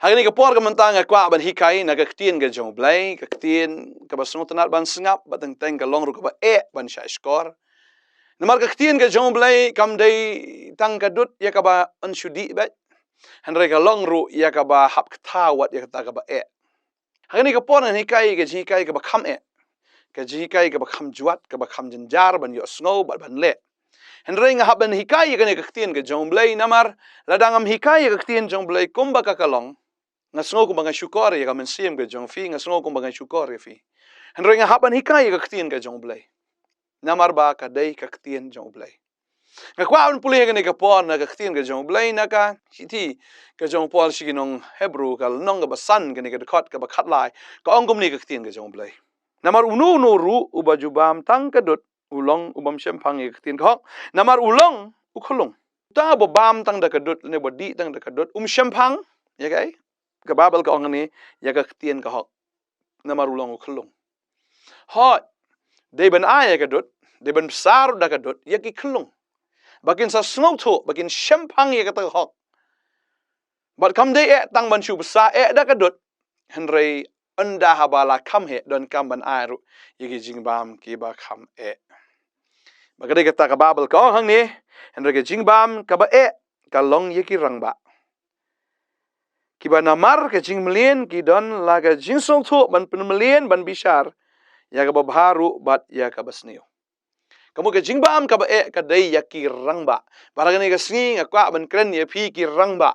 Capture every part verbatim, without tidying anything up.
Ha kane ka por ka mynta nga kwah ban hikai na ka ktien ka jong U Blei, ka ktien kaba sngewtynnat ban sngap, bad teng teng ka long ruh kaba eh ban shah shkor. Namar ka ktien ka jong U Blei kam dei tang ka dud ïa kaba yn shu dih beit, hynrei ka long ruh ïa kaba hap kata wat ïa kata kaba eh. Ha kane ka por ngan hikai ka jinghikai kaba kham eh, ka jinghikai kaba kham jwat, kaba kham jynjar ban ïohsngew bad ban leh. Hynrei nga hap ban hikai ïa kane ka ktien ka jong U Blei, namar lada ngam hikai ïa ka ktien jong U Blei kumba ka ka long, nga sngew kumba nga shukor ïa ka mynsiem ka jong phi, nga sngew kumba nga shukor ïa phi. Hynrei nga hap ban hikai ïa ka ktien ka jong U Blei, namar ba ka dei ka ktien jong U Blei. Nga kwah ban pule ha kane ka por na ka ktien ka jong U Blei na ka shithi ka jong u Paul sha ki nong Hebru, ka lynnong kaba san, kane ka dkhot kaba khatlai, ka ong kumne ka ktien ka jong U Blei: Namar uno uno ruh uba ju bam tang ka dud u long u bym shemphang ïa ka ktien ka hok, namar u long u khyllung. Uta uba bam tang da ka dud ne uba dih tang da ka dud um shemphang ïa kaei? Ka Baibl ka ong hangne, ïa ka ktien ka hok, namar u long u khyllung. Hooid, dei ban ai ïa ka dud, dei ban bsa ruh da ka dud ïa ki khyllung, ba kin sa sngewthuh, ba kin shemphang ïa kata ka hok. Bad kam dei eh tang ban shu bsa eh da ka dud, hynrei ynda haba la kham heh donkam ban ai ruh ïa ki jingbam kiba kham eh. Ba ka dei kata ka Baibl ka ong hangne, hynrei ka jingbam kaba eh ka long ïa ki rangbah, kiba namar ka jingmlien ki don la ka jingsngewthuh ban pynmlien, ban bishar ïa kaba bha ruh bad ïa kaba sniew. Ka mut ka jingbam kaba eh ka dei ïa ki rangbah. Bad ha kane ka sngi nga kwah ban kren ïa phi ki rangbah.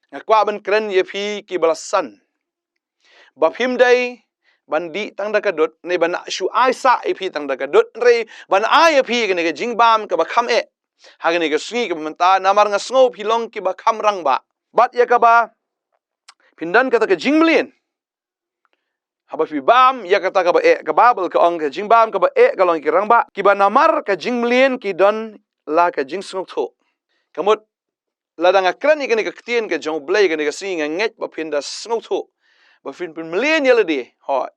Nga kwah ban kren ïa phi kiba la san, ba phim dei ban dih tang da ka dud ne ban shu ai sah ïa phi tang da ka dud, hynrei ban ai ïa phi kane ka jingbam kaba kham eh ha kane ka sngi kaba mynta, namar nga sngew phi long kiba kham rangbah. Bad ïa kaba phin don kata ka jingmlien, haba phi bam ïa kata kaba eh, ka Baibl ka ong ka jingbam kaba eh ka long ïa ki rangbah, kiba namar ka jingmlien ki don la ka jingsngewthuh. Ka mut lada nga kren ïa kane ka ktien ka jong U Blei kane ka sngi, nga ngeit ba phin da sngewthuh, ba phin pynmlien ïa lade, hooid,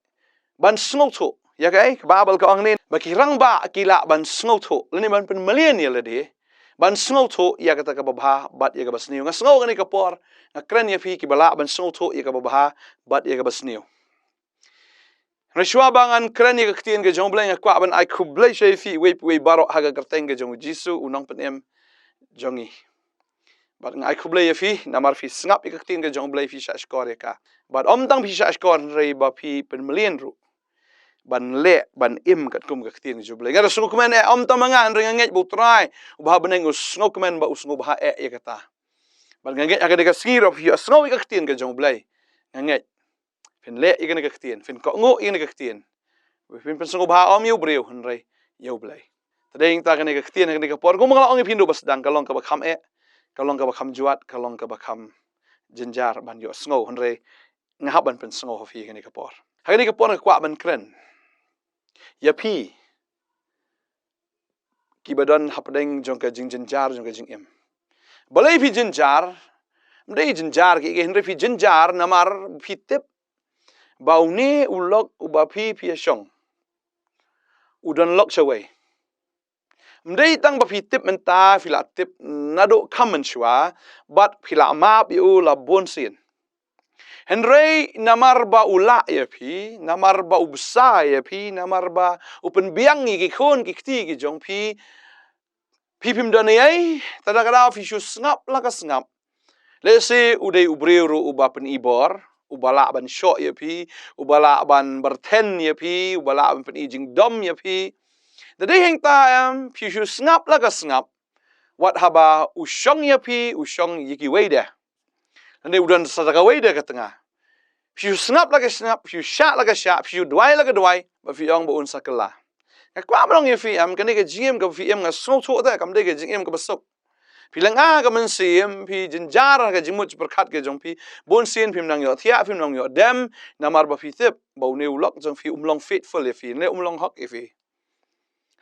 ban sngewthuh ïa kaei? Ka Baibl ka ong hangne ba ki rangbah ki lah ban sngewthuh lane ban pynmlien ïa lade ban sngewthuh ïa kata kaba bha bad ïa kaba sniew. Nga sngew kane ka por nga kren ïa phi kiba lah ban sngewthuh ïa kaba bha bad ïa kaba sniew. Hynrei shuwa ba ngan kren ïa ka ktien ka jong U Blei, nga kwah ban ai khublei sha phi iwei pa iwei baroh ha ka kyrteng ka jong U Jisu, U Nongpynim jong ngi. Bad nga ai khublei ïa phi namar phi sngap ïa ka ktien ka jong U Blei, phi shah shkor ïa ka. Bad ym tang phi shah shkor, hynrei ba phi pynmlien ruh ban leh, ban im katkum ka ktien ka jong U Blei. Nga da sngewkmen eh, ym tang ma nga, hynrei nga ngeit ba U Trai uba ha bneng u sngewkmen bad u sngewbha eh ïa kata. Bad nga ngeit ha kane ka sngi ruh phi ïohsngew ïa ka ktien ka jong U Blei. Nga ngeit phin leh ïa kane ka ktien, phin kohnguh ïa kane ka ktien. Phin pynsngewbha ym ïa u briew, hynrei ïa U Blei. Te dei nangta kane ka ktien ha kane ka por, kumba nga la ong ïa phi naduh ba sdang, ka long kaba kham eh, ka long kaba kham jwat, ka long kaba kham jynjar ban ïohsngew, hynrei nga hap ban pynsngew ha phi ha kane ka por. Ha kane ka por nga kwah ban kren ïa phi kiba don hapdeng jong ka jingjynjar jong ka jingim. Balei phi jynjar? Ym dei jynjar kiei kiei, hynrei phi jynjar namar phi tip ba une u lok uba phi, phi ïa shong u don lok shawei. Ym dei tang ba phi tip mynta, phi la tip naduh kham mynshuwa, bad phi la map ïa u la bun sien. Hynrei namar ba u lah ïa phi, namar ba u bsa ïa phi, namar ba u pynbiang ïa ki khun ki kti ki jong phi, phi phim don ei ei, te da kata phi shu sngap la ka sngap. Lehse u dei u briew ruh uba pyni bor, uba lah ban shoh ïa phi, uba lah ban byrthen ïa phi, uba lah ban pyni jingdom ïa phi. Te dei hangta em, phi shu sngap la ka sngap. Wat haba u shong ïa phi, u shong ïa kiwei de. Lane u don sa da kawei de ka tnga. Phi shu sngap la ka sngap, phi shu shah la ka shah, phi shu duwai la ka duwai, bad phi ong ba un sa kylla. Nga kwah ban ong ïa phi em, kane ka jingim kaba phi im nga sngewthuh te kam dei ka jingim kaba suk. Phi lynga ka mynsiem, phi jynjar ha ka jingmut jingpyrkhat ka jong phi. Bun sien phim nang ïoh thiah, phim nang ïoh dem, namar ba phi tip ba une u lok jong phi um long faithful ïa phi, ne um long hok ïa phi.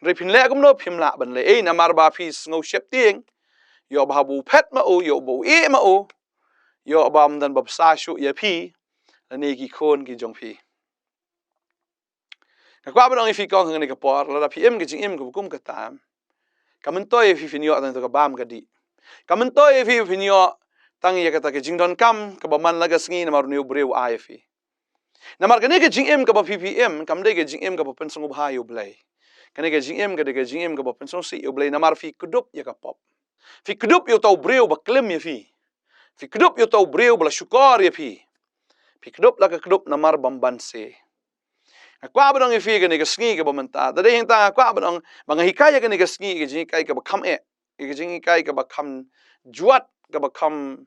Hynrei phin leh kumno? Phim lah ban leh ei namar ba phi sngew sheptieng. Ïoh ba haba u phet ma u, ïoh ba u ïeh ma u, ïoh ba ym don ba bsa shuh ïa phi lane ki khun ki jong phi. Nga kwah ban ong ïa phi kong ha kane ka por, lada phi im ka jingim kaba kum kata, ka myntoi ïa phi phin ïoh tang ïa ka bam ka dih. Ka myntoi ïa phi phin ïoh tang ïa kata ka jingdonkam kaba man la ka sngi namar une u briew u ai ïa phi. Namar kane ka jingim kaba phi phi im kam dei ka jingim kaba pynsngewbha ïa U Blei. Kane ka jingim ka dei ka jingim kaba pynsngewsih ïa U Blei namar phi kdup ïa ka pop. Phi kdup ïa uta u briew ba klim ïa phi. Phi kdup ïa uta u briew ba la shukor ïa phi. Phi kdup la ka kdup namar bym banse. Nga kwah ban ong ïa phi kane ka sngi kaba mynta. Te dei hangta nga kwah ban ong ba nga hikai ïa kane ka sngi ka jinghikai kaba kham eh. Ka jinghikai kaba kham jwat, kaba kham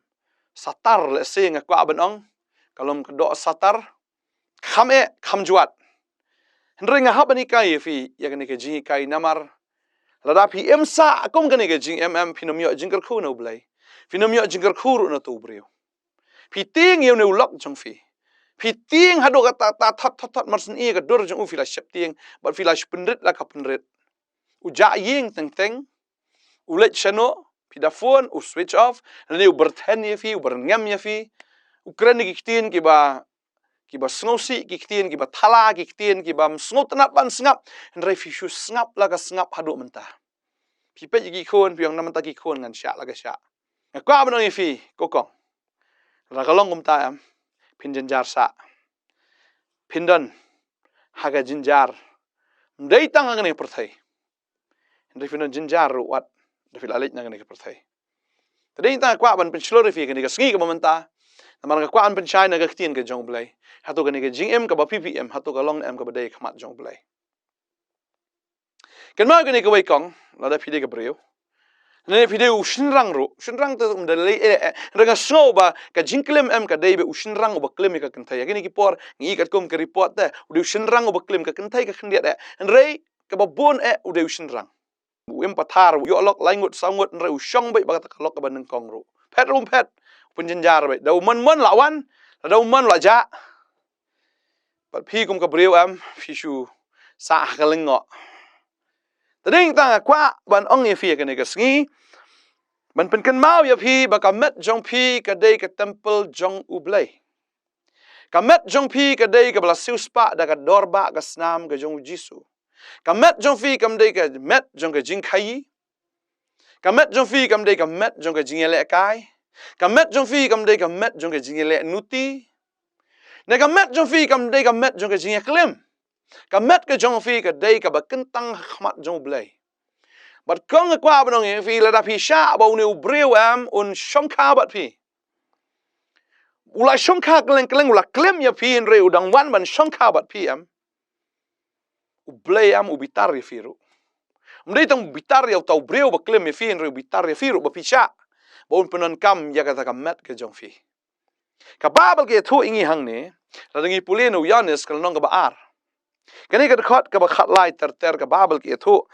satar, lehse nga kwah ban ong. Ka long ka doh satar, kham eh, kham jwat. Hynrei nga hap ban hikai ïa phi ïa kane ka jinghikai namar lada phi im sah kum kane ka jingim, em, phin ym ïoh jingkyrkhu na U Blei. Phin ym ïoh jingkyrkhu ruh na uta u briew. Phi tieng ïa une u lok jong phi. Phi tieng haduh katta thot thot thot mar shen ïa ka dur jong u phi la sheptieng bad phi la shu pynrit la ka pynrit. U jah ïing teng teng. U leit shano, phi da phone, u switch off, lane u byrthen ïa phi, u byrngem ïa phi. U kren ïa ki ktien kiba, kiba sngewsih, ki ktien kiba thala, ki ktien kiba ym sngewtynnat ban sngap. Hynrei phi shu sngap la ka sngap haduh mynta. Phi peit ïa ki khun, phi ong na mynta ki khun ngan shah la ka shah. Nga kwah ban ong ïa phi, ko kong. Lada ka long kumta em, phin jynjar sah. Phin don ha ka jynjar. Ym dei tang ha kane ka pyrthei. Hynrei phin don jynjar ruh wat da phi la leit na kane ka pyrthei. Te dei tang nga kwah ban pynshlur ïa phi kane ka sngi kaba mynta. Namar nga kwah ban pynshai na ka ktien ka jong U Blei. Hato kane ka jingim kaba phi phi im, hato ka long em kaba dei ha khmat jong U Blei. Kynmaw kane kawei kong, lada phi dei ka briew. Lane phi dei u shynrang ruh, u shynrang te um da lei eh, eh. Hynrei nga sngew ba ka jingklim em ka dei ba u shynrang uba klim ïa ka kynthei. Ïa kine ki por, ngi i katkum ka report te, u dei u shynrang uba klim ka kynthei ka khyndiat eh. Hynrei kaba bun eh, u dei u shynrang. U im pathar, u ïoh lok lai ngut saw ngut, hynrei u shong beit ba kata ka lok kaba nyngkong ruh. Phet ruh um phet, u pynjynjar beit. Da u mon mon la wan, da u mon la jah. Bad phi kum ka briew em, phi shu sah ha ka lyngngoh. Te dei tang nga kwah ban ong ïa phi ïa kane ka sngi. Ban pynkynmaw ïa phi ba ka met jong phi ka dei ka templ jong U Blei. Ka met jong phi ka dei kaba la siewspah da ka dor ba ka snam ka jong U Jisu. Ka met jong phi kam dei ka met jong ka jingkhaïi. Ka met jong phi kam dei ka met jong ka jingïalehkai. Ka met jong phi kam dei ka met jong ka jingïalehnuti. Ne ka met jong phi kam dei ka met jong ka jingïaklim. Ka met ka jong phi ka dei kaba kyntang ha khmat jong U Blei. Bad kong nga kwah ban ong ïa phi lada phi shah ba une u briew em un shongkha bad phi. U la shongkha kylleng kylleng, u la klim ïa phi hynrei u dang wan ban shongkha bad phi em. U Blei em u bitar ïa phi ruh. Ym dei tang u bitar ïa uta u briew ba klim ïa phi hynrei u bitar ïa phi ruh ba phi shah ba un pyndonkam ïa kata ka met ka jong phi. Ka Baibl ka ïathuh ïa ngi hangne, lada ngi pule na u Ïoannis ka lynnong kaba ar. Kane ka dkhot kaba khatlai ter ter ka Baibl ka ïathuh.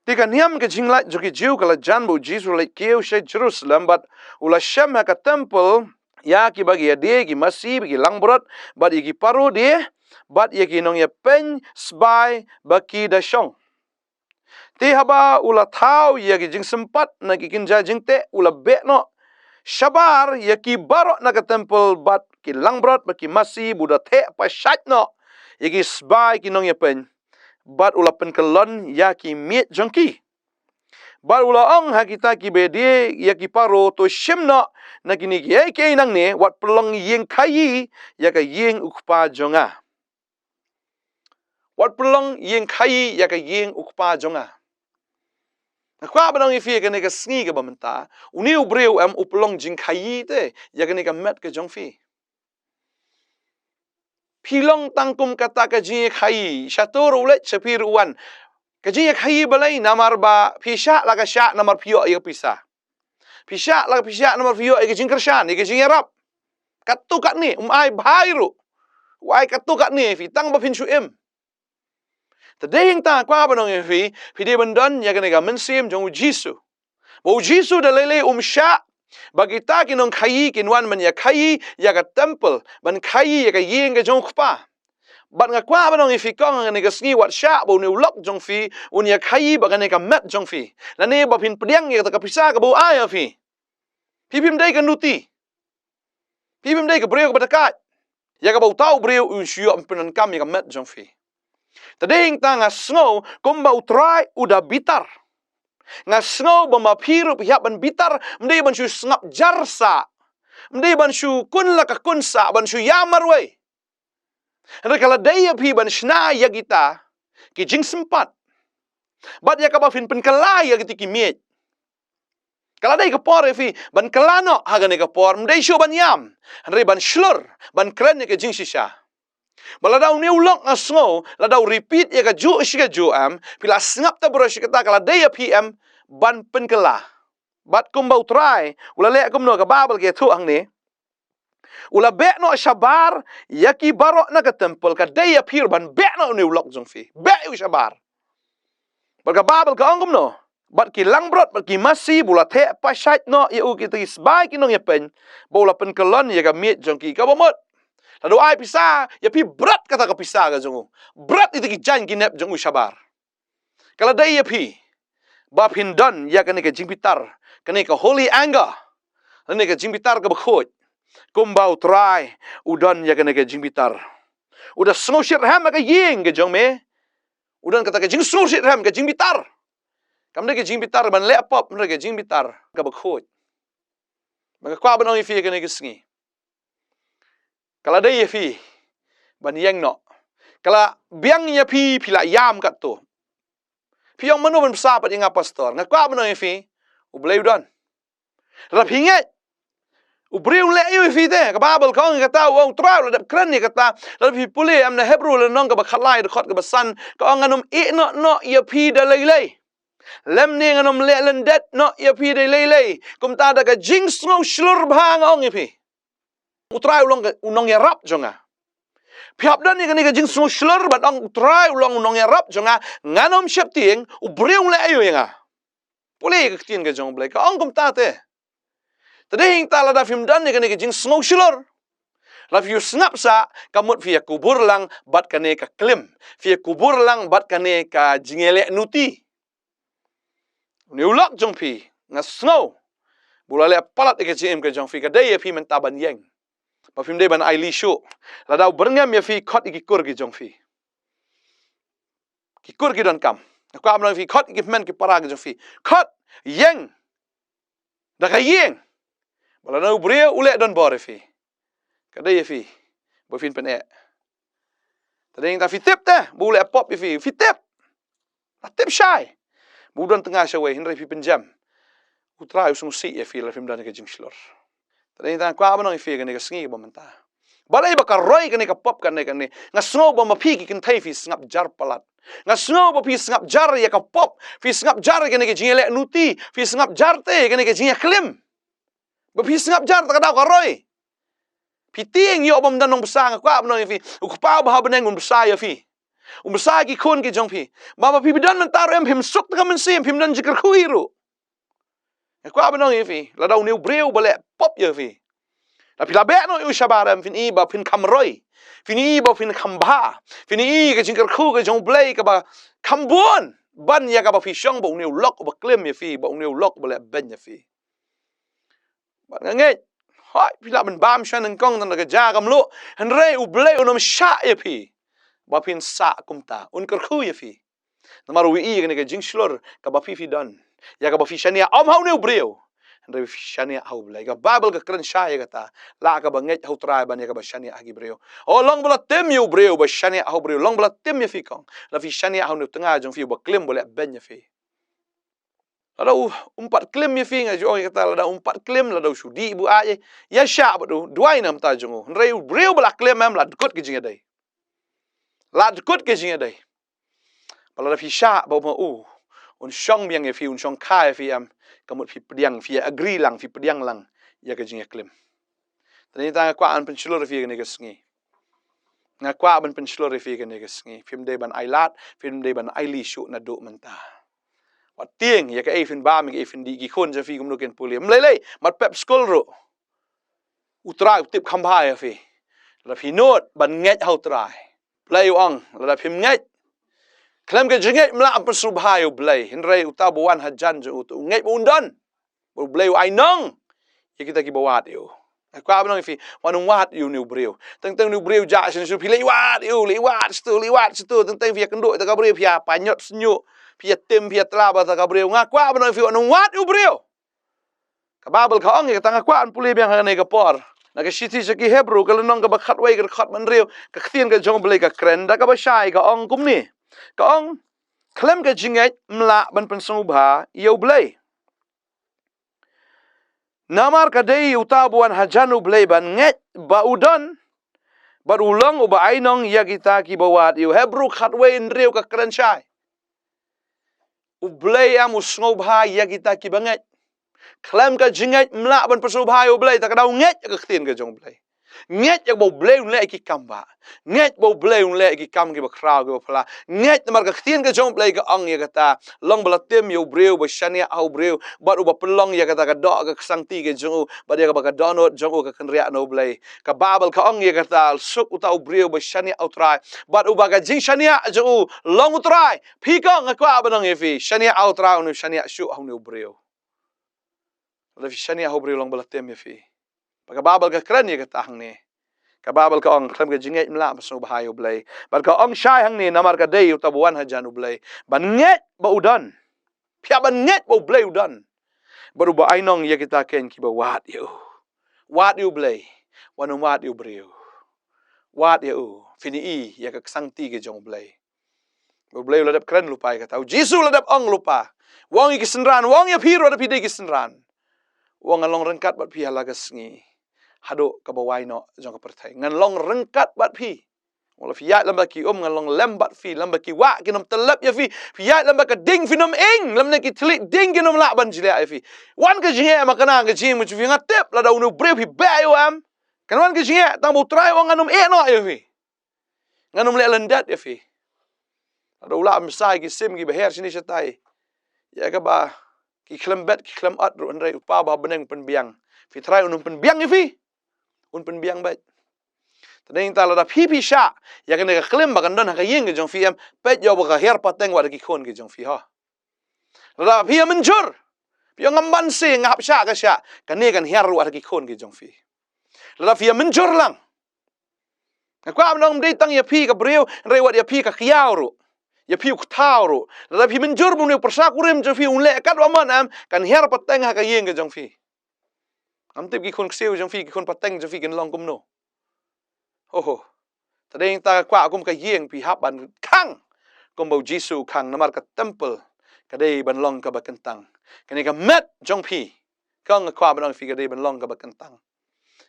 Te ka niam ka jinglait jong ki Jiw ka la jan ba u Jisu u leit kiew sha Jerusalem bad u la shem ha ka templ ïa kiba ki ïadie, ki masi, bad ki langbrot, bad ïa ki paro die, bad ïa ki nongïapeiñ sbai ba ki da shong. Te haba u la thaw ïa ki jingsympat na ki kynja jingteh u la beh noh shabar ïa ki baroh na ka templ bad ki langbrot bad ki masi, bad u da theh pashait noh ïa ki sbai ki nongïapeiñ bad u la pynkyllon ïa ki miej jong ki. Bad u la ong ha kita kiba die ïa ki paro, to shim noh na kine kiei kiei nangne, wat pynlong ïing khaïi ïa ka ïing u Kpa jong nga. Wat pynlong ïing khaïi ïa ka ïing u Kpa jong nga. Nga kwah ban ong ïa phi kane ka sngi kaba mynta, une u briew em u pynlong jingkhaïi te ïa kane ka met ka jong phi. Phi long tang kum kata ka jingïakhaïi, shato ruh u leit, sha phi ruh u wan. Ka jingïakhaïi balei? Namar ba phi shah la ka shah namar phi ïoh ïa ka pisa. Phi shah la ka phi shah namar phi ïoh ïa ka jingkyrshan, ïa ka jingïarap. Katto katne, um ai bha ruh. U ai katto katne phi tang ba phin shu im. Te dei hangta nga kwah ban ong ïa phi, phi dei ban don ïa kane ka mynsiem jong u Jisu. Ba u Jisu da lei lei um shah ba kita ki nongkhaïi kin wan ban ïakhaïi ïa ka templ, ban khaïi ïa ka ïing ka jong u Kpa. Bad nga kwah ban ong ïa phi kong, ha kane ka sngi wat shah ba une u lok jong phi un ïakhaïi bad kane ka met jong phi, lane ba phin pdiang ïa kata ka pisa kaba u ai ïa phi. Phi phim dei ka nuti. Phi phim dei ka briew kaba dakaid. Ïa kaba uta u briew un shu ïoh pyndonkam ïa ka met jong phi. Te dei hangta nga sngew kumba U Trai u da bitar. Nga sngew ba ma phi ruh phi hap ban bitar, ym dei ban shu sngap jar sah. Ym dei ban shu kun la ka kun sah, ban shu ïam marwei. Hynrei ka la dei ïa phi ban shna ïa kita ki jingsympat bad ïa kaba phin pynkylla ïa kita ki miej. Ka la dei ka por ïa phi ban kylla noh ha kane ka por, ym dei shuh ban ïam, hynrei ban shlur, ban kren ïa ka jingshisha. Ba lada une u lok nga sngew, lada u repeat ïa kajuh shi kajuh em, phi la sngap ta baroh shi katta, ka la dei ïa phi em ban pynkylla. Bad kumba U Trai u la leh kumno, ka Baibl ka ïathuh hangne. U la beh noh shabar ïa ki baroh na ka templ, ka dei ïa phi ruh ban beh noh une u lok jong phi. Beh ïa u shabar. Bad ka Baibl ka ong kumno? Bad ki langbrot bad ki masi ba u la theh pashait noh ïa u, kita ki sbai ki nongïapeiñ, ba u la pynkyllon ïa ka miej jong ki kaba mut. Lada u ai pisa ïa phi, bret kata ka pisa ka jong u, bret ïa kita ki jaiñ ki nep jong u shabar. Ka la dei ïa phi ba phin don ïa kane ka jingbitar, kane ka holy anger, kane ka jingbitar kaba khuid. Kumba U Trai u don ïa kane ka jingbitar. U da sngewshitrhem ha ka ïing ka jong me. U don kata ka jingsngewshitrhem, ka jingbitar. Kam dei ka jingbitar ban leh pop, hynrei ka jingbitar kaba khuid. Ba nga kwah ban ong ïa phi kane ka sngi, ka la dei ïa phi ban ïeng noh. Ka la biang ïa phi, phi la ïam katto. Phi ong, mano ban bsa pat ïa nga, pastor? Nga kwah ban ong ïa phi, U Blei u don. Lada phi ngeit u briew u leh ïa phi te, ka Baibl ka ong ïa kata, u ong, U Trai u la dep kren ïa kata. Lada phi pule em na Hebru lynnong kaba khatlai, dkhot kaba san, ka ong, ngan ym ïehnoh noh ïa phi da lei lei, lymne ngan ym leh lyndet noh ïa phi da lei lei. Kumta da ka jingsngew shlur bha nga ong ïa phi, U Trai u long u nongïarap jong nga. Phi hap don ïa kane ka jingsngew shlur ban ong, U Trai u long u nongïarap jong nga, ngan ym sheptieng u briew u leh aïu ïa nga. Pule ïa ka ktien ka jong U Blei, ka ong kumta te. Te dei hangta, lada phim don ïa kane ka jingsngew shlur, lada phi ïoh sngap sah, ka mut phi ïa kubur lang bad kane ka klim, phi ïa kubur lang bad kane ka jingïaleh nuti. Une u lok jong phi, nga sngew ba u la leh palat ïa ka jingim ka jong phi. Ka dei ïa phi mynta ban ïeng, ba phim dei ban ailad shuh. Lada u byrngem ïa phi, khot ïa ki kur ki jong phi. Ki kur ki donkam. Nga kwah ban ong ïa phi, khot ïa ki hynmen ki para ki jong phi. Khot, ïeng da ka ïing. Ba lada u briew u leh donbor ïa phi, ka dei ïa phi ba phin pyneh. Te dei hangta, phi tip te ba u leh pop ïa phi, phi tip. La tip shai ba u don tnga shawei, hynrei phi pynjem. U Trai u sngewsih ïa phi lada phim don ïa ka jingshlur. Te dei hangta, nga kwah ban ong ïa phi kane ka sngi ba mynta, balei ba ka roi kane ka pop kane kane? Nga sngew ba ma phi ki kynthei phi sngap jar palat. Nga sngew ba phi sngap jar ïa ka pop, phi sngap jar ïa kane ka jingïaleh nuti, phi sngap jar te ïa kane ka jingïaklim. Ba phi sngap jar ta ka daw ka roi. Phi tieng ïoh ba ym don nongbsa. Nga kwah ban ong ïa phi, U Kpa uba ha bneng un bsa ïa phi. Un bsa ïa ki khun ki jong phi. Ba, ba phi, phi don mynta ruh em phim suk ta ka mynsiem, phim don jingkyrkhu ruh. Nga kwah ban ong ïa phi, lada une u briew ba leh pop ïa phi, lada phi la beh noh ïa u shabar em, phin i ba phin kham roi, phin i ba phin kham bha, phin i ka jingkyrkhu ka jong U Blei kaba kham bun ban ïa kaba phi shong, ba une u lok uba klim ïa phi, ba une u lok uba leh beiñ ïa phi. Bad nga ngeit, hooid, phi lah ban bam sha nyngkong tang da ka ja ka mluh, hynrei U Blei un ym shah ïa phi ba phin sah kumta, un kyrkhu ïa phi. Namar u i ïa kane ka jingshlur kaba phi, phi don, ïa kaba phi shaniah, ym ha une u briew, hynrei phi shaniah ha U Blei. Ka Baibl ka kren shai ïa kata, la kaba ngeit ha U Trai ban ïa kaba shaniah ha ki briew. O, long ba la tim ïa u briew ba shaniah ha u briew, long ba la tim ïa phi kong, la phi shaniah ha une u tnga jong phi uba klim, ba leh beiñ ïa phi. Lada u, um pat klim ïa phi, nga ju ong ïa kata, lada um pat klim, lada u shu dih buaid, ïa shah bad u, duwai na ka bynta jong u. Hynrei u briew ba la klim em, la dkut ka jingïadei. La dkut ka jingïadei. Ba lada phi shah ba ma u, un shong biang ïa phi, un shong kha ïa phi em, ka mut phi pdiang, phi agree lang, phi pdiang lang ïa ka jingïaklim. Te nangta nga kwah ban pynshlur ïa phi kane ka sngi. Nga kwah ban pynshlur ïa phi kane ka sngi. Phim dei ban ailad, phim dei ban ailad shuh naduh mynta. Wat tieng ïa kaei phin bam, ïa kaei phin dih, ki khun jong phi kumno kin pule. Ym lei lei, mat pep skul ruh. U Trai u tip kham bha ïa phi. Lada phi nud ban ngeit ha U Trai, Blei u ong, lada phim ngeit, khlem ka jingngeit ym lah ban pynsngewbha ïa U Blei. Hynrei uta uba wan hajan jong u, to u ngeit ba un don, ba U Blei u ai nong ïa kita kiba wad ïa u. Nga kwah ban ong ïa phi, wat nym wad ïa une u briew. Teng teng une u briew jah sha shu, phi leit wad ïa u, leit wad shatu, leit wad shatu. Teng teng phi ïakynduh ïa ta ka briew, phi ïa pynïot shñiuh, phi ïa tim, phi ïa tla bad ta ka briew. Nga kwah ban ong ïa phi, wat nym wad ïa u briew. Ka Baibl ka ong ïa kata, nga kwah ban pule biang ha kane ka por. Na ka shithi sha ki Hebru, ka lynnong kaba khatwei, ka dkhot ba hynriew, ka ktien ka jong U Blei ka kren da kaba shai, ka ong kumne. Ka ong, khlem ka jingngeit ym lah ban pynsngewbha ïa U Blei. Namar ka dei uta ba wan hajan U Blei ban ngeit ba u don, bad u long uba ainong ïa kita kiba wad ïa u. Hebru khatwei hynriew ka kren shai. U Blei em u sngewbha ïa kita kiba ngeit. Khlem ka jingngeit ym lah ban pynsngewbha ïa U Blei, te ka dei ngeit ïa ka ktien ka jong U Blei. Ngeit ïa ba U Blei un leh ïa ki kam ba. Ngeit ba U Blei un leh ïa ki kam kiba khraw kiba phylla. Ngeit namar ka ktien ka jong U Blei ka ong ïa kata. Long ba la tim ïa u briew, ba shaniah ha u briew. Bad uba pynlong ïa kata ka doh ka ksangti ka jong u. Bad ïa kaba ka dohnud jong u ka kynriah na U Blei. Ka Baibl ka ong ïa kata, suk uta u briew ba shaniah ha u Trai. Bad uba ka jingshaniah jong u long u Trai. Phi kong nga kwah ban ong ïa phi. Shaniah ha u Trai, une u shaniah shuh ha une u briew. Lada phi shaniah ha u briew long ba la tim ïa phi. Bad ka Baibl ka kren ïa kata hangne. Ka Baibl ka ong khlem ka jingngeit ym lah ban pynsngewbha ïa U Blei. Bad ka ong shai hangne namar ka dei uta ba wan hajan U Blei ban ngeit ba u don. Phi hap ban ngeit ba U Blei u don. Bad uba ainong ïa kita kein kiba wad ïa u. Wad ïa U Blei. Wat nym wad ïa u briew. Wad ïa u. Phin i ïa ka ksangti ka jong U Blei. U Blei u la dep kren lypa ïa kata. U Jisu u la dep ong lypa. U ong ïa ki synran, u ong ïa phi ruh lada phi dei ki synran. U ong ngan long ryngkat bad phi ha la ka sngi. Haduh kaba wai noh jong ka pyrthei. Ngan long ryngkat bad phi. Wat la phi ïaid lem bad ki um, ngan long lem bad phi, lem bad ki wah, kin ym tyllep ïa phi. Phi ïaid lem bad ka ding phin ym ing, lymne ki thylliej ding kin ym lah ban jliah ïa phi. Wan ka jingeh ma kane ka jingim jong phi, nga tip lada une u briew phi beh ïa u em. Kan wan ka jingeh, tang ba U Trai u ong ngan ym ïeh noh ïa phi. Ngan ym leh lyndet ïa phi. Lada u lah ban bsa ïa ki sim kiba her shane shatai. Ïa kaba ki khlem bet ki khlem ot ruh, hynrei U Kpa ba ha bneng un pynbiang. Phi Trai un ym pynbiang ïa phi. Un pynbiang beit. Te dei nangta lada phi phi shah ïa kane ka klim ba kan don ha ka ïing ka jong phi em, peit ïa uba ka her pateng wat ha ki khun ki jong phi ho. Lada phi ïa mynjur, phi ong ngam banse, nga hap shah ka shah, kane kan her ruh wat ha ki khun ki jong phi. Lada phi ïa mynjur lang. Nga kwah ban ong ym dei tang ïa phi ka briew, hynrei wat ïa phi ka kiaw ruh. Ïa phi u kthaw ruh. Lada phi mynjur ba une u pyrsa kurim jong phi un leh katba mon em, kan her pateng ha ka ïing ka jong phi. Ngam tip ki khun ksiew jong phi, ki khun pateng jong phi kin long kumno. Ho ho. Te dei nangta kwah kum ka ïing phi hap ban khang. Kumba U Jisu u khang namar ka temple ka dei ban long kaba kyntang. Kane ka met jong phi. Kong nga kwah ban ong phi ka dei ban long kaba kyntang.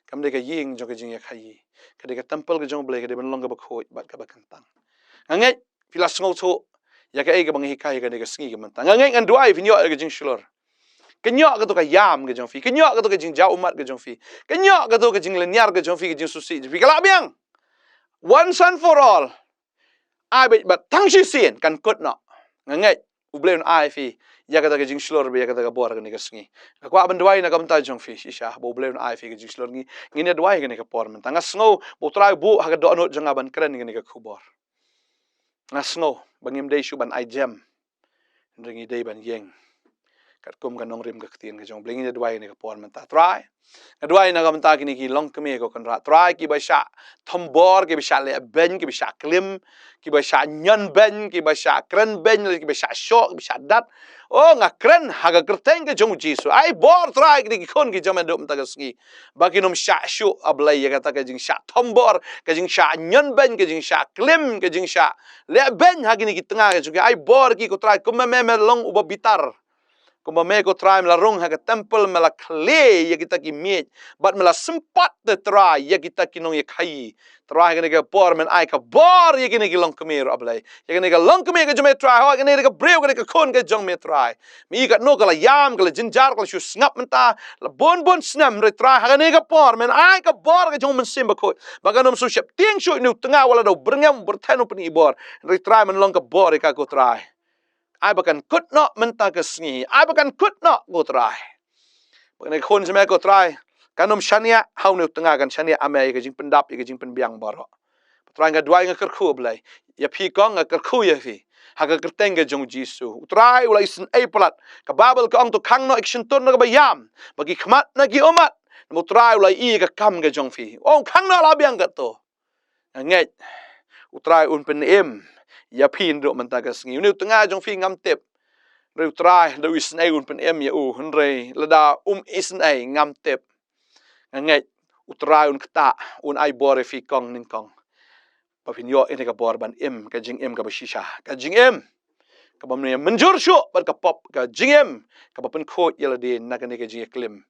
Kam dei ka ïing jong ka jingïakhaïi. Ka dei ka temple ka jong U Blei, ka dei ban long kaba khuid bad kaba kyntang. Nga ngeit phi la sngewthuh ïa kaei kaba nga hikai kane ka sngi ka mynta. Nga ngeit ngan duwai phin ïoh ïa ka jingshlur. Kynnoh kato ka ïam ka jong phi, kynnoh kato ka jingjaw ummat ka jong phi, kynnoh kato ka jinglynñiar ka jong phi, ka jingsngewsih jong phi ka lah biang. Once and for all. Ai beit bad tang shisien kan kut noh. Nga ngeit U Blei un ai phi ïa kata ka jingshlur bad ïa kata ka bor kane ka sngi. Nga kwah ban duwai na ka bynta jong phi shisha ba U Blei un ai phi ka jingshlur. Ngi, ngin ïa duwai kane ka por mynta. Nga sngew ba U Trai u buh ha ka dohnud jong nga ban kren kane ka khubor. Nga sngew ba ngim dei shuh ban ai jem. Hynrei ngi dei ban ïeng katkum ka nongrim ka ktien ka jong U Blei. Ngin ïa duwai kane ka por mynta. Trai, nga duwai na ka bynta kine ki longkmie ko Kynrad Trai, kiba shah thombor, kiba shah leh beiñ, kiba shah klim, kiba shah ñion beiñ, kiba shah kren beiñ, kiba shah shoh, kiba shah dat. O, nga kren ha ka kyrteng ka jong U Jisu. Ai bor Trai kine ki khun ki jong me haduh mynta ka sngi. Ba kin ym shah shuh, A Blei, ïa kata ka jingshah thombor, ka jingshah ñion beiñ, ka jingshah klim, ka jingshah leh beiñ ha kine ki tnga ka jong ki. Ai bor ki ko Trai, kumba me, me long uba bitar. Kumba me ko Trai me la rung ha ka temple, me la khleh ïa kita ki miej, bad me la sympat te Trai ïa kita ki nongïakhaïi. Trai kane ka por men ai ka bor ïa kine ki longkmie ruh, A Blei. Ïa kane ka longkmie ka jong me Trai, ho, kane ka briew, kane ka khun ka jong me Trai. Me i katno ka la ïam, ka la jynjar, ka la shu sngap mynta la bun bun snem, hynrei Trai ha kane ka por men ai ka bor ka jong U Mynsiem Bakhuid. Ba kan ym shu sheptieng shuh ïa une u tnga, wat la da u byrngem, u byrthen, u pyni bor. Hynrei Trai men long ka bor ïa ka ko Trai. Ai ba kan kut noh mynta ka sngi. Ai ba kan kut noh ko Trai. Ba kane ka khun jong me ko Trai kan ym shaniah ha une u tnga, kan shaniah ha me ïa ka jingpyndap, ïa ka jingpynbiang baroh. Trai nga duwai, nga kyrkhu, A Blei. Ïa phi kong nga kyrkhu ïa phi ha ka kyrteng ka jong U Jisu. U Trai u la isynei palat. Ka Baibl ka ong to khang noh ïa ki shyntur na kaba ïam, bad ki khmat na ki ummat. Namar U Trai u la ïohi ïa ka kam ka jong phi. Ong khang noh la biang katto. Nga ngeit U Trai un pynim ïa phi naduh mynta ka sngi. Une u tnga jong phi ngam tip Hynrei U Trai, lada u isynei un pynim ïa u, hynrei lada um isynei ngam tip. Nga ngeit U Trai un ktah, un ai bor ïa phi kong nyngkong. Ba phin ïoh ïa kane ka bor ban im, ka jingim kaba shisha. Ka jingim kaba ym mynjur shuh bad ka pop, ka jingim kaba pynkhuid ïa lade na kane ka jingïaklim,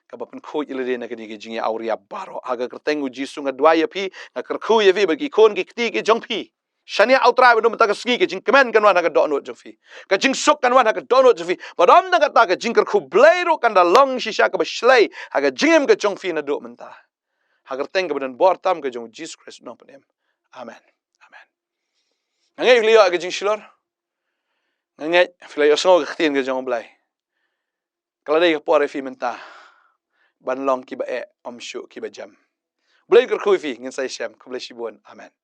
kaba pynkhuid ïa lade na kane ka jingïa awria baroh. Ha ka kyrteng U Jisu nga duwai ïa phi, nga kyrkhu ïa phi bad ki khun ki kti ki jong phi. Shaniah, ah U Trai, ba ynda mynta ka sngi ka jingkmen kan wan ha ka dohnud jong phi. Ka jingsuk kan wan ha ka dohnud jong phi. Bad ym tang katta, ka jingkyrkhu Blei ruh kan da long shisha kaba shlei ha ka jingim ka jong phi naduh mynta. Ha ka kyrteng kaba don bor tam ka jong U Jisu Khrist U Nongpynim. Amen. Amen. Nga ngeit phi la ïoh ka jingshlur. Nga ngeit phi la ïohsngew ka ktien ka jong U Blei. Ka la dei ka por ïa phi mynta ban long kiba eh, ym shuh kiba jem. U Blei un kyrkhu ïa phi, ngin sa ïashem. Khublei shibun. Amen.